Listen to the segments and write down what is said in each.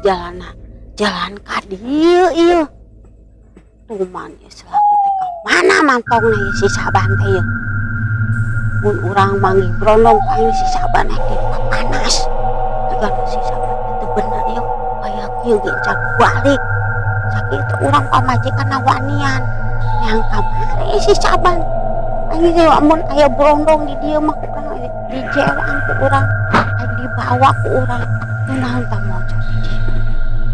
Jalanna jalan ka dieu ieu. Tuman ieu salaki teh ka mana mantongna ieu si Saban teh ieu. Mun urang manggih brondong ku aing si Saban teh panas. Tegan si Saban teh teu bener ieu aya kieu ge can balik. Sakitu urang pamajikan wanian. Yang kamari si Saban. Aing ge amun aya brondong di dieu mah ku urang dijewang ku urang, aing dibawa ku urang. Naon tah mojok di dieu.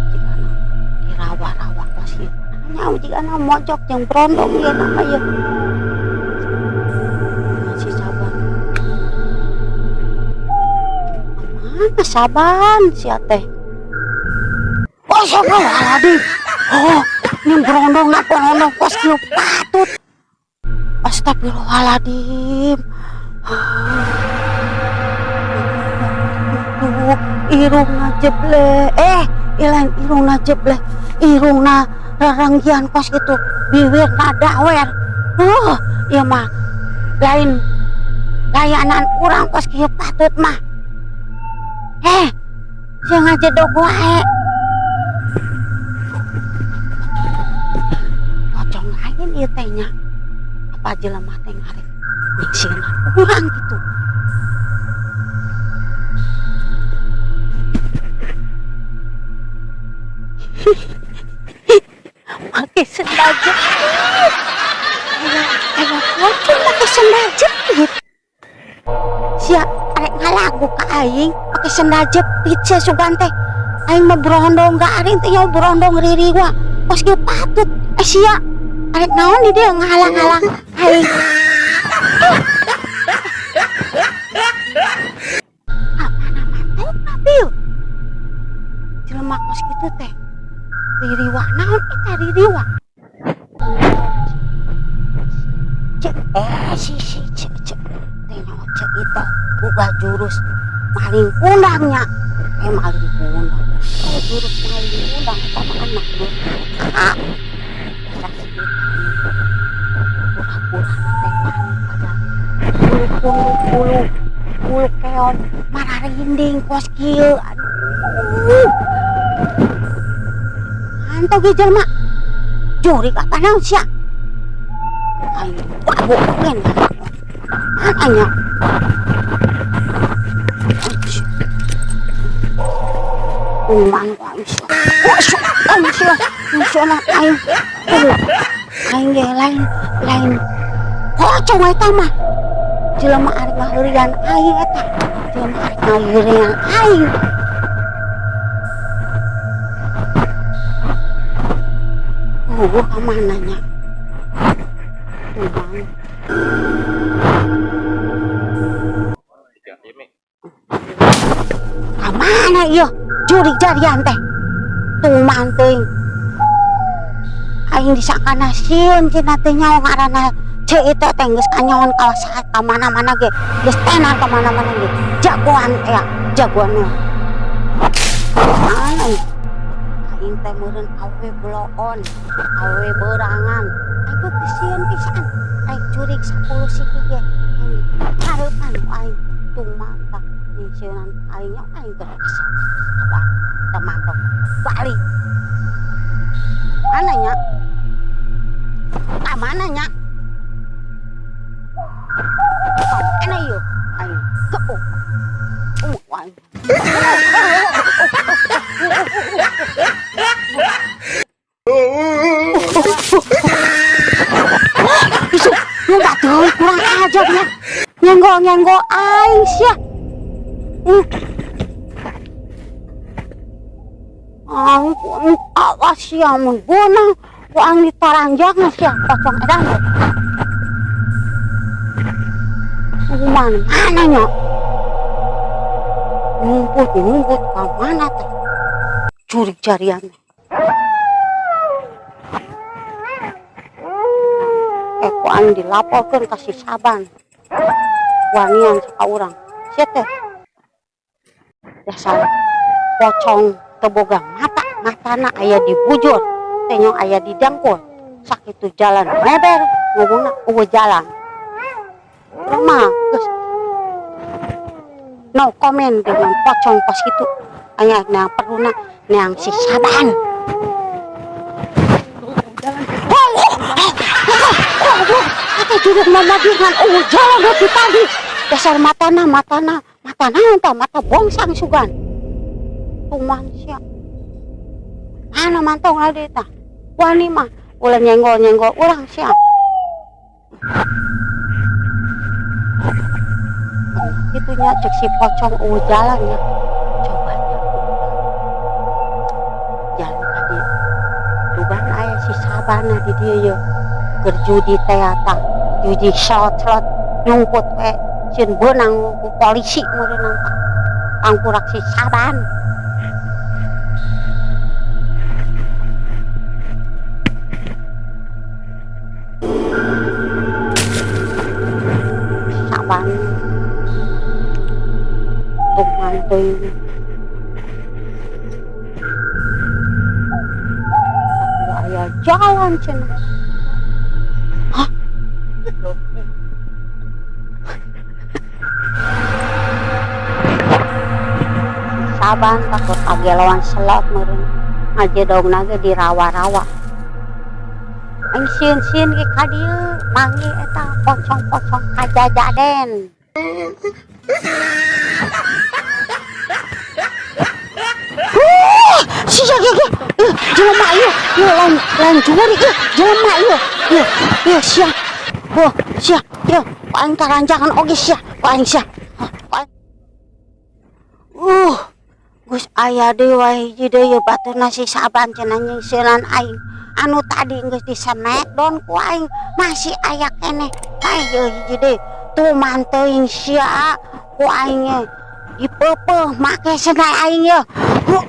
Jigana dirawa-rawa kos ieu. Nya jigana mojok jeung brondong ieu nama ieu. Si Saban. Mana Saban sia teh? Oh, astagfirullahaladzim. Oh, ini brondong na brondong kos kieu patut. Astagfirullahaladzim. Tuh, irungna jeble. Ilain irungna jeble. Irungna raranggian kos gitu. Bibirna dawer. Ieu mah lain layanan urang kos kieu patut mah. Sia ngajedog wae. Pocong lain ieu teh nya. Apa jelema teh ngarek nyingsieunan urang gitu. Make sendal jepit. Aya pocong make sendal jepit. Sia arek ngalagu ka aing make sendal jepit sia sugan teh. Aing mah brondong garing teh nya brondong ririwa. Kos kieu patut. Sia arek naon di dieu ngahalang-halang aing. Amana mantongna bieu. Jelema kos kitu teh. Ririwa naon eta ririwa? Cek si si cek cek teh nyawa cek itu boga jurus maling kundangnya. Maling kundang. Oh, jurus maling kundang eta mah anak durhaka. Dasar sekitar pura-pura teh panik padahal bulu kunduk bulu bulu keon mararinding kos kieu. Aduh. Hantu ge jelema. Jurig apa naon sia? Aing babuk oge mana nya? Kuman ku aing sia. Oh, sia, aing sia. Sia na aing. Aing ge lain lain pocong eta mah. Jelema arek ngaheureuyan aing eta. Jelema arek ngaheureuyan aing. Ka mana nya? Tuman. Ka mana ieu? Jurig jarian teh. Tuman teuing. Aing disangkana sieun cenah teh nyaho ngaranna Ceu Ito teh geus kanyahoan kawas ka mana-mana ge. Geus tenar ka mana-mana ge. Jagoan teh, jagoan. Mana ieu? Aing teh meureun awewe bloon, awewe beurangan. Aing teh sieun pisan. Aing jurig 10 siki ge. Aing hareupan ku aing. Tuman tah nyingsieunan aing nya aing teh kesel. Sabar, teu mantong balik. Mana nya? Ka mana nya? Ka mana ieu? Aing geuk. Aing. Isu, lu deui kurang ajar nya. Nyenggol-nyenggol aing sia. Aing awas sia mun beunang ku aing ditaranjang sia pocong edan. Mana mana nya? Ngumput-ngumput ka mana teh? Jurig jarian. Ku aing dilaporkeun ka si Saban. Wanian ka urang. Sia teh. Dasar pocong teu boga mata, matana aya di bujur, teh nya aya di dengkul. Sakitu jalan meber ngomongna eueuh jalan. Urang mah geus no comment dengan pocong kos kitu. Aya na perluna Neang si Saban. Kata juruk mama dengan oh jalan roti tadi. Dasar matana matana matana entah mata bongsang sugan. Tuman sia. Mana mantong lagi tah. Wani mah ulah nyenggol-nyenggol urang sia. Itunya cek si pocong jalannya. Coba nya. Jalan tadi. Dugan aya si Sabana di dieu ye. Keur judi teh tah, judi slot-slot nyumput we sieun beunang ku polisi meureunang tah. Tangkurak si Saban. Saban. Tuman teuing. Aya jalan cenah. Hah? Saban takut kageloan selot meureun. Ngajedogna ge di rawa-rawa. Aing sieun-sieun ge ka dieu manggih eta pocong-pocong kajajaden. Sia ge ge. Jelema ieu, ieu lain lain jurig ieu, jelema ieu. Ieu, ieu sia. Huh, sia, ieu ku aing karanjangan oge sia, ku aing sia. Huh, ku aing. Geus aya deui wae hiji deui ieu baturna si Saban cenah nyingsieunan aing. Anu tadi geus di smackdown ku aing masih aya keneh. Hae ieu hiji deui. Tuman teuing sia ku aing ge. Dipeupeuh make sendal aing ye. Huh.